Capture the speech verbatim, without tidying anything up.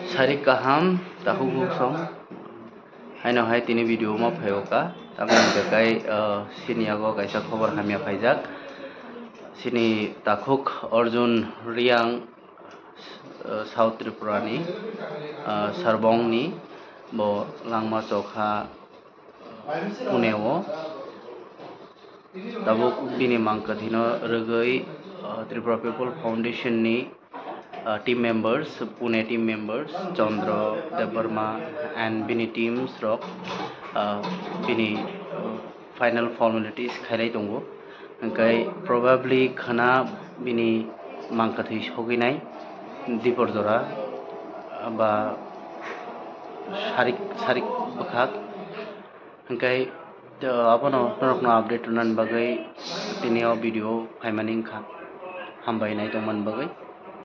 Sarik kaham, takhuk buksong. Haino hai tini video ma phaio ka. Tamni hwnkhe kai, ah, sini yago kaisa khobor hamya phaijak. Sini takhuk Arjun Riang, ah, South Tripura ni, ah, Sarbong ni bo langma chokha Pune o. Tabuk bini mang kwthwino rwgwi, ah, Tripura People Foundation ni, ah, team members, Pune team members, Chandra Debbarma and bini teams rok, ah, bini, ah, final formalities khailai tongo. Hwnkhe probably khwna bini mang kwthwi sogwinai dipor jora, ah, ba sarik, sarik bwkhak. Hwnkhe, uh, abono norokno update rwnani bagwi tini o video phaimani wngkha. Hambai naitongmani bagwi.